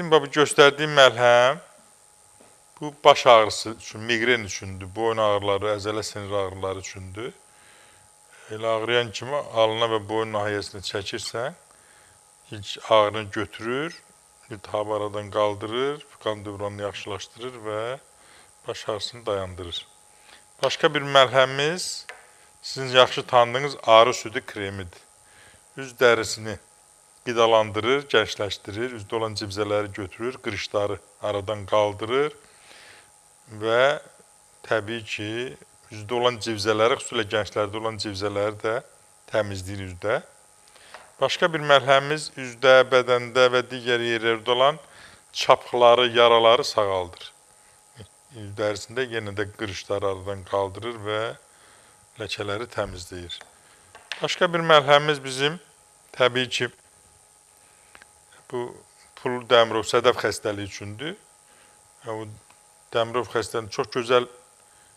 Bizim bu göstərdiyim məlhəm bu baş ağrısı üçün, miqren üçündür, boyun ağrıları, əzələ sinir ağrıları üçündür. Elə ağrıyan kimi alına və boyun nahiyəsinə çəkirsən, ilk ağrını götürür, iltihabı aradan qaldırır, qan dövranını yaxşılaşdırır və baş ağrısını dayandırır. Başqa bir məlhəmimiz sizin yaxşı tanıdığınız arı südü kremidir. Üz dərisini qidalandırır, gəncləşdirir, üzdə olan civzələri götürür, qırışları aradan qaldırır və təbii ki, üzdə olan civzələri, xüsusilə gənclərdə olan civzələri də təmizləyir üzdə. Başqa bir məlhəmimiz üzdə, bədəndə və digər yerlərdə olan çapıqları, yaraları sağaldır. Üz dərisində yenə də qırışları aradan qaldırır və ləkələri təmizləyir. Başqa bir məlhəmimiz bizim təbii ki, bu pul Dəmirov sədəf xəstəliyi üçündür. O Dəmirov xəstəliyi çox gözəl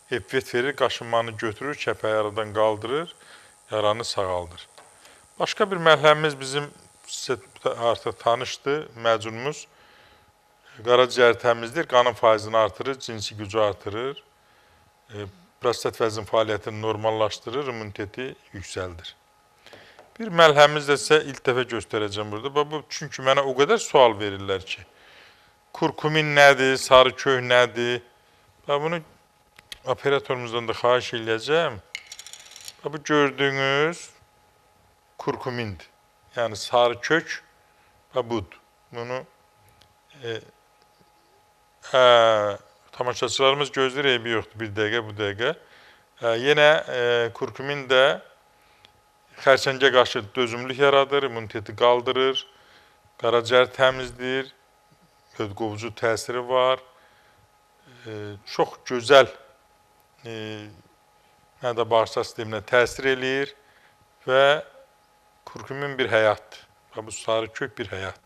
effekt verir, qaşınmanı götürür, kəpəyi aradan qaldırır, yaranı sağaldır. Başqa bir məlhəmimiz bizim sizə artıq tanışdır, məcunumuz. Qaraciyəri təmizləyir, qanın faizini artırır, cinsi gücü artırır, prostat vəzin fəaliyyətini normallaşdırır, immuniteti yüksəldir. Bir məlhəmiz də sizə ilk dəfə göstərəcəm burada. Bu, çünki mənə o qədər sual verirlər ki, kurkumin nədir, sarı köh nədir? Bunu operatorumuzdan da xahiş eləyəcəm. Bu gördüyünüz kurkumindir. Yəni sarı kök və budur. Bunu tamaşaçılarımız gözləyir, eybi yoxdur. Bir dəqiqə, bu dəqiqə. Yenə kurkumin də xərçəngə qarşı dözümlülük yaradır, immuniteti qaldırır, qaraciyər təmizləyir, ödqovucu təsiri var. Çox gözəl mədə bağırsaq sisteminə təsir eləyir və kurkumin bir həyatdır. Və bu sarı kök bir həyatdır.